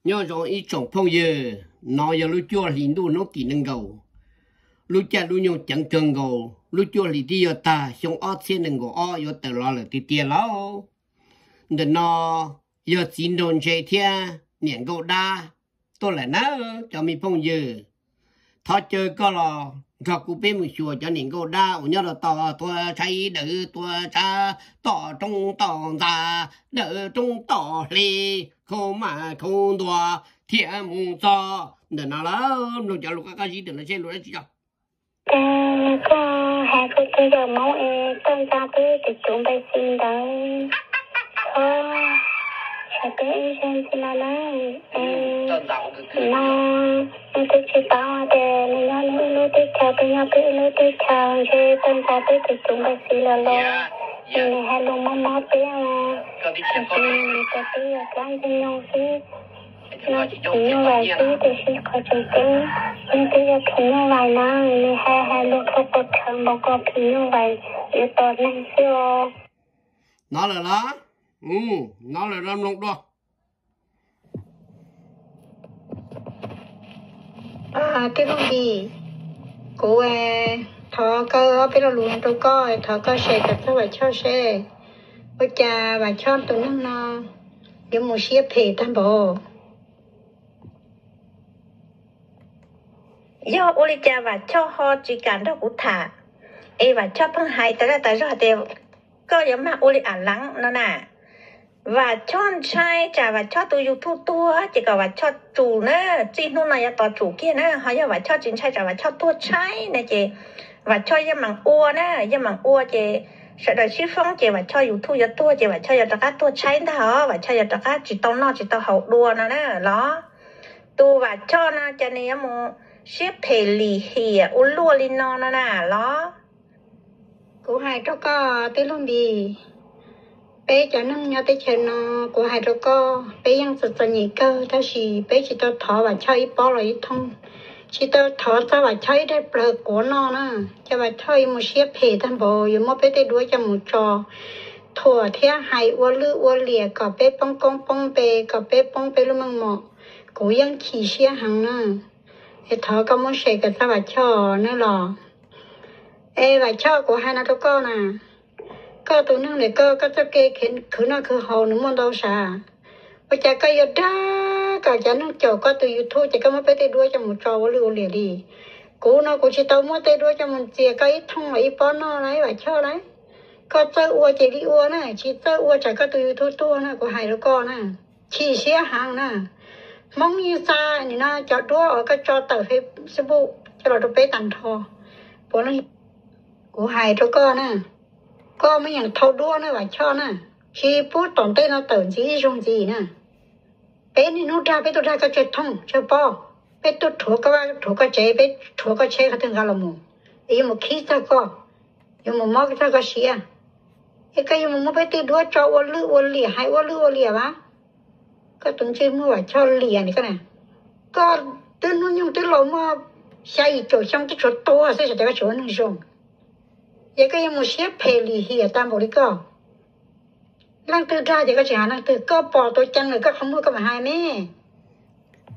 Nyob zoo ib tsoom phooj ywg, no yog lub cuaj hlis ntuj hnub tim nees nkaum, lub caij lub nyoog ceev kawg nkaus, lub cuaj hlis twb yuav tag, xyoo ob txhiab nees nkaum ob yuav tawm los lawm tiag tiag lauj. Ntawm no yog txiv nraug ntse thiab niam nkauj dab tuaj lawm na, cov me phooj ywg. Thov caw koj los nrog kuv peb mus xyuas cov niam nkauj dab uas nyob rau tom tuag tshaib dawm tuag tshaib, tom roob tom ntxa, dawm roob tom hle, khau maj khau ntuag, thiaj mus txog ntawm no lawm. Mloog cov lus qab qab zib ntawm no seb lus dab tsi tso. Ces koj hais kuv tus yawm Hmoob es tawj ntxa peb tus cuv npais xis ntawd, thov hais peb ib zaug ntxiv no na, es no nws twb tsis paub tias nws nyob nws ib lub teb chaws, peb nyob peb ib lub teb chaws, ntshe tawj ntxa peb tus cuv npais xis lawm los nws hais lus mob mob peb, tiam sis nws tias peb yog dab ntxwg nyoog xwb. Nws phim nyuj vais xwb, tiam sis qhov tseem ceeb nws twb yog phim nyuj vais na, nws hais hais lus khaws pov khawv npaum ko, phim nyuj vais yuav tom neeg xwb os. Hnov lawm los? Hnov lawm los mloog dua. Tij Looj Npis, kuv thov kaw ob peb lo lus rau koj, thov koj share kom txog Vam Choj seb ua cas Vam Choj tus neeg no yuav mus siab phem tag npaum. Yog ua li cas Vam Choj ho tsis kam nrog kuv tham, es Vam Choj pheej hais tas zaj tas zog tias koj yuav mag ua li am leev no na. Vam Choj ntshai tsam Vam Choj tus YouTube tuag ces kom Vam Choj tsum na, txij hnub no yuav tos tsum kiag na, ho yog Vam Choj tsis ntshai tsam Vam Choj tuag tshaib na ces Vam Choj yeej meem ua na, yeej meem ua ces sawv daws sib foob ces Vam Choj YouTube yuav tuag ces Vam Choj yuav rov qab tuag tshaib ntag os, Vam Choj yuav rov qab tsis tau noj tsis tau haus dua no na los. Tus Vam Choj no cas nws yuav mus siab phem lim hiam ua luaj li no no na los. Kuv hais rau koj Tij Looj Npis, peb cov neeg nyob teb chaws no, kuv hais rau koj, peb yeej txom txom nyem kawg tab sis peb tsis tau thov Vam Choj ib pob los ib thooj, tsis tau thov txog Vam Choj ib daim plawv quav noj na. Ces Vam Choj yuav mus siab phem tag npaum, yuav muab peb tej duab coj mus tso thuam thiab hais ua lwj ua liam kom peb poob koob poob npe, kom peb poob peb lub meej mom. Kuv yeej chim siab heev na. Es thov koj muab share kom txog Vam Choj nawb los. Es Vam Choj, kuv hais no rau koj na, koj tus neeg ntawm koj, koj txoj kev khwv noj khwv haus nws muaj ntau sav. Ua cas koj yuav dag kom cov neeg caum koj tus YouTube ces koj muab peb tej duab coj mus tso ua lwj ua liam li? Kuv no kuv tsis tau muab tej duab coj mus ntxias koj ib thooj los ib pob noj lauj Vam Choj lauj. Koj txawj ua ces li ua na, tsis txawj ua tsam koj tus YouTube tuag na, kuv hais rau koj na. Chim siab heev na. Hmoob yeej xa nim no cov duab uas koj tso tawm Facebook coj los rau peb tag nrho. Puav leej, kuv hais rau koj na, koj muab yeem thau duab na Vam Choj na, tsis pub tom ntej no tawm ntxiv ib zaug ntxiv na. Peb niaj hnub dag, peb tuaj dag koj tsawg thooj tsawg pob, peb tuaj rhuav koj vaj rhuav koj tsev, peb rhuav koj tsheb qhov twg nqa los mus, es yuav mus khib txog koj, yuav mus mob txog koj siab. Es koj yuav mus muab peb tej duab tso ua lwj ua liam, hais ua lwj ua liam vas. Koj tus ntsej muag Vam Choj liam ni koj na. Koj twb hnub nyoog twb laus muaj xya yim caum xyoo twb tshuav tuag xwb, xyov cas koj tseem ua neeg zoo. Yog koj yuav mus siab phem lim hiam tag npaum li koj, leej twg dag ces koj tsis hais leej twg, koj pom tus ceev lawm koj qhov muag koj mam hais me.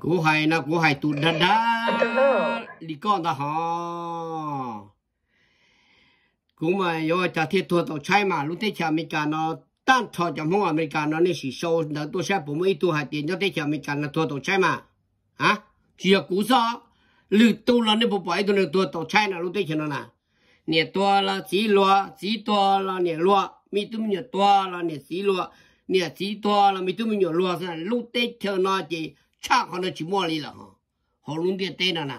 Kuv hais no kuv hais tus dag dag li koj ntag hos. Kuv mas yuav ua cas thiaj tuag tau tshaib mas lub teb chaws Amelikas no, tag nrho cov Hmoob Amelikas no nej sim sau ntawv tuaj saib puas muaj ib tug hais tias nyob teb chaws Amelikas no tuag tau tshaib mas. A, tsis yog kuv xwb, lwm tus los nej puas pom ib tug neeg tuag tau tshaib no lub teb chaws no na? Niam tuag los txiv luag, txiv tuag los niam luag, me tub me nyuam tuag los niam txiv luag, niam txiv tuag los me tub me nyuam luag xwb. Lub teb chaws no ces tshaj qhov no tsis muaj li lawm hauv lub ntiaj teb no na.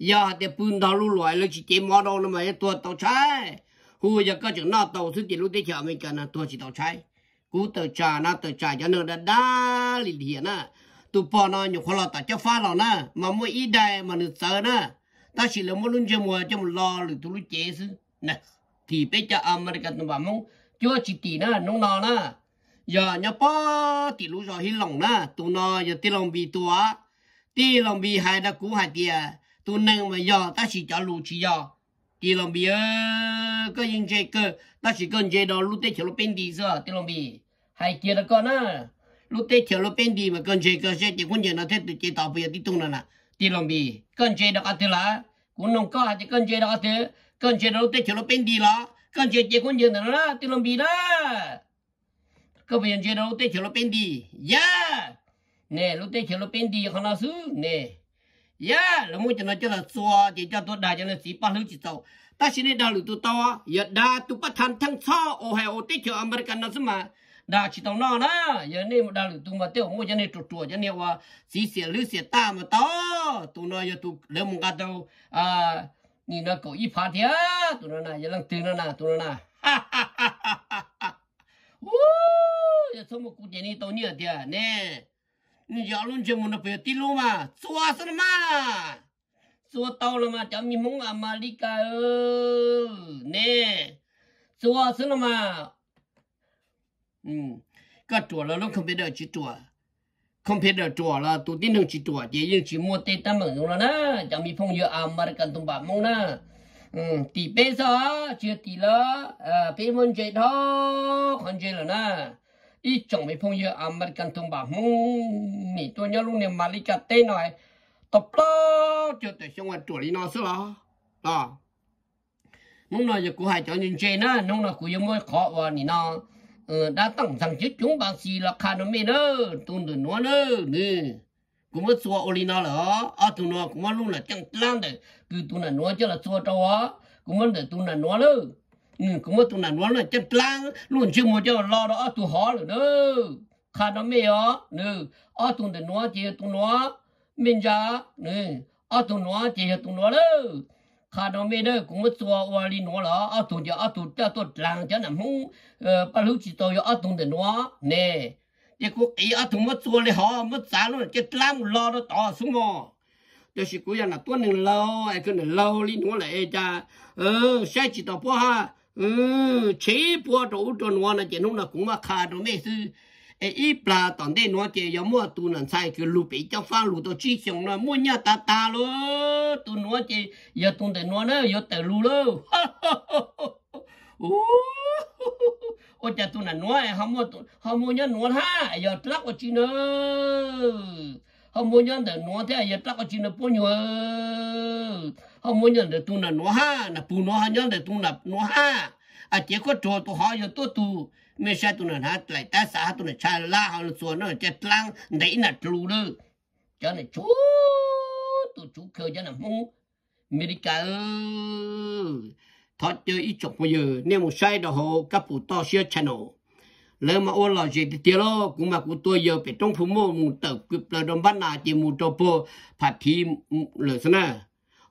Yog hais tias pw ntog lub luam lawv tsis cev mov rau no mas yuav tuag tau tshaib. Hu yog koj tseem noj tau xwb ces lub teb chaws Amelikas no tuag tsis tau tshaib. Kuv tawm tsam no tawm tsam cov neeg dag dag li hiam na. Tus pog no nyuam qhuav los tom cob fab los na, mas muaj ib daim mas nws txawv na, tab sis lawv muab lub ntsej muag coj mus lo lwm tus lub cev xwb. Tim peb cov Amelikas tus npam Hmoob cuab tsis tim na hnub no na. Yog nyob pob tim lub zos Hib Loos na, tus no yog tij laug Npis tua. Tij laug Npis hais rau kuv hais tias tus neeg mas yog tab sis cov lus tsis yog. Tij laug Npis, koj yeej ntse kawg tab sis koj ntse rau lub teb chaws lub peb nti xwb tij laug Npis. Hais kiag rau koj na, Lub teb chaws lub peb nti mas koj ntse koj saib ces kuv nce no thiab tus ces tau puas yog tib tug no na? Tij laug Npis, koj ntse rau qhov twg lawm? Kuv nug koj hais tias koj ntse rau qhov twg? Koj ntse rau lub teb chaws lub peb nti los? Koj ntse ces kuv nce ntawm no na, tij laug Npis na. Koj puas yog ntse rau lub teb chaws lub peb nti? Yog. Ne, lub teb chaws lub peb nti qhov no xwb ne. Yog, lawv muab cov no coj los txua ces coj tuaj dag cov no txiv paj hlwb tsis txaus. Tab sis nej dag lwm tus tau, yog dag tus paj thas theej txhoj uas hais ua teb chaws America no xwb mas dag tsis tau noj na. Yog nej mus dag lwm tus mas tej uas muaj cov niag ruam ruam cov niag uas txiv xiam hlwb xiam taj mas tau. Tus no yog tus lawv mus nqa tau nim no kaum ib phav thiab. Tus no na yog leej twg no na? Tus no na. Yog txhob muaj kuv ces nej tau nyiaj tiag ne. Nws yog lub ntsej muag no puas yog tib lub mas? Txua xwb no mas. Txua tau los mas cov me Hmoob Amelikas ne. Txua xwb no mas. Koj ruam los lub computer tsis ruam, computer ruam los tus tib neeg tsis ruam ces yeej tsis muaj tej teeb meem zoo no na. Cov me phooj ywg Amelikas tus npam Hmoob na, tim peb xwb tsis yog tim lawm. Peb muab ntse dhau qhov ntse lawm na. Ib tsoom me phooj ywg Amelikas tus npam Hmoob, nim tuaj nyob lub niag Amelikas teb no tau plaub caug tawm xyoo ruam li no xwb los? Hnub no yog kuv hais cov ntse ntse na, hnub no kuv yuav muab qhov uas nim no dab teej ntxees coob coob npas xis los qha rau mej na. Tus ntawm nuav na, nws, kuv muab txua ua li no lawm. Ob tug nuav kuv muab lub nam ceej dlaab ntawm kws tus nam nuav coj los txua rau os. Kuv muab ntawm tus nam nuav lawm, kuv muab tus nam nuav lub nam ceej dlaab lub ntsej muag coj los lo rau ob tug hov lawm na. Qha rau mej os, nws, ob tug ntawm nuav ces yog tus nuav, mej ntsa, nws, ob tug nuav ces yog tus nuav lawm. Qha rau mej na, kuv muab txua ua li nuav lawm, ob tug ces ob tug coj tuaj dlaag cov nam Hmoob paj hlwb tsis tau yog ob tug ntawm nuav ne. Ces kuv qiv ob tug muab txua li hov, muab txav lub nam ceej dlaab mus lo rau tod xwb mog. Tab sis kuv yog nam tuab neeg laug es kuv nam laug li nuav lawm es cas saib tsis taus puab hab, tshev puab rau ub rau nuav no ces hnub no kuv muab qha rau mej xwb. Es ib plag tom ntej nuav ces yog muaj tus nam ntxhais kws lug pem Cob Fab lug tau tsib xyoos no muaj nyaj tag tag lawm. Tus nuav ces yog tus ntawm nuav na, yuav tawm lug lawm. Ua cas tus nam nuav ho muaj nyob nuav hab, yog dlaab ua tsi na? Ho muaj nyob ntawm nuav thiab, yog dlaab ua tsi na puab nyuag? Ho muaj nyob ntawm tus nam nuav hab, nam pug nuav ho nyob ntawm tus nam nuav hab. As, cev kuab rua tus hov yog tuab tug, mej saib tus nam hnav dlaim tab xav hab, tus nam tshaj lab ho txua nam ceej dlaab ntev ib nam dlus lawm. Cov nam tsuv, tus tsuv kawg cov nam Hmoob Amelikas. Thov caw ib tsoom phooj ywg nej mus saib rau hauv Kab Pum Toj Siab channel, lawv mas ua lom zem tiag tiag lauj. Kuv mas kuv tua yawg pem roob Phu Muaj mus tawm plaws rau Npab Nas ces mus rau puag Pham Thiv lawm xwb na.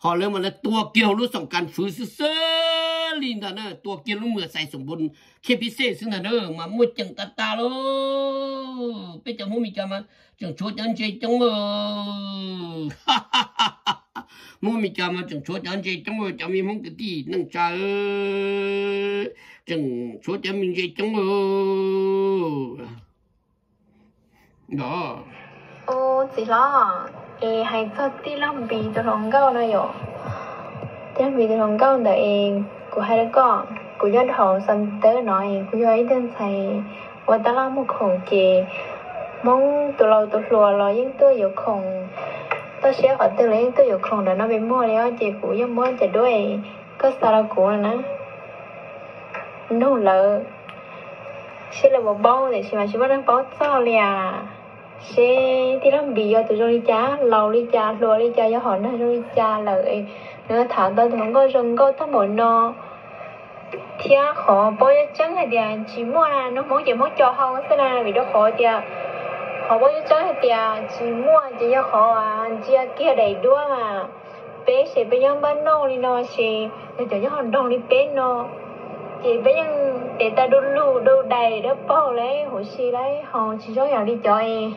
Ho lawv mas lawv tua kiag lub xoom kas fwv xwb xwb li ntag na, tua kiag lub mwm xais xoom npoo khib pib xej xwb ntag na, mas muaj ceem tag tag lauj. Peb cov Hmoob Mes Kas mas tseem tshuav cov ntse coob. Hmoob Mes Kas mas tseem tshuav cov ntse coob, cov me Hmoob kwv tij neej tsa, tseem tshuav cov me ntse coob. Txiv hlob, es hais txog tij laug Npis tus hluas nkauj no yom, tij laug Npis tus hluas nkauj ntawd es kuv hais rau koj, kuv nyob rau hauv Xas Tawb no es kuv yog ib tug ntxhais ua tab laj muag khoom ces Hmoob tus laus tus hluas los yeej tuaj yuav khoom, toj siab qhov twg los yeej tuaj yuav khoom ntawm no pes muag li os, ces kuv yeej muab cov duab koj xa rau kuv na. Nug lawv seb lawv puas paub, tiam sis mas tsis muaj neeg paub txog li as. Seb tij laug Npis yog tus zoo li cas, laus li cas, hluas li cas, yog hom neeg zoo li cas lawm, nws tham tau tus hluas nkauj zoo nkauj tag npaum no. Thiab qhov paub tseeb tseeb hais tias tsis muaj, nub Hmoob ces Hmoob co hau xwb na, vim rau qhov tias qhov paub tseeb tseeb hais tias tsis muaj ces yog qhov ntsia kiag daim duab mas peb ces peb nyob npaj noj li no ces yog cov nyob hauv nroog li peb no ces peb yeej tes taw du lug du dais dawb paug lauj, huv si lauj, ho tsis zoo yam li cov es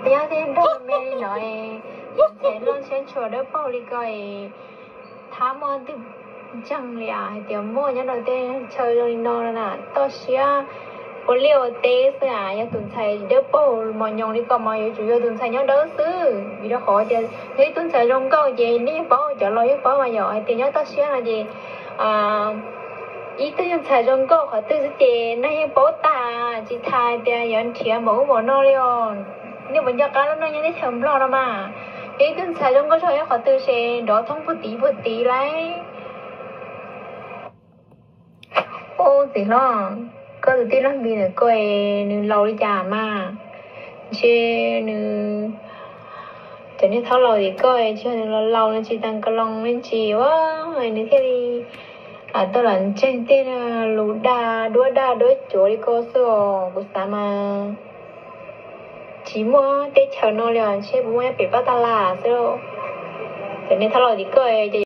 peb nyob tej nroog me li no es tes loj ntshiab ntshua dawb paug li ko es thab muaj twg ntseeg li as hais tias muaj nyob rau tej chaw zoo li no na, toj siab ua liaj ua teb xwb as. Yog tus ntxhais dawb paug mos nyoos li ko mas yuav tsum yog tus ntxhais nyob dawb xwb, vim rau qhov tias yog ib tug ntxhais zoo nkauj ces nej yeej paub, cov laus yeej paub mas yom, hais tias nyob toj siab no ces Ib tug yog ntxhais zoo nkauj qhov twg xwb ces neeg yeej paub tas, tsis tas tias yuav nrhiav npaum ub npaum no li os. Nej puas nco qab lub neej nyob teb chaws Nplog no mas, yog ib tug ntxhais zoo nkauj zog nyob qhov twg ces nrov thoob puag tid puag tid lauj. Ub, txiv hlob, koj tus tij laug Npis ntawm koj es nws laus li cas mas? Ntshe nws, cov niag thaub laus tim koj es tsis yog nws los laus, nws tsis tas nkaus los me ntsis ua, nws thiaj li lam tau lam ntseeg tej lus dag duab dag duab cuav li ko xwb os. Kuv xav mas tsis muaj teb chaws no li os, ntshe puas muaj nyob pem Pab Tag Las xwb lauj. Cov niag thaub laus tim koj ces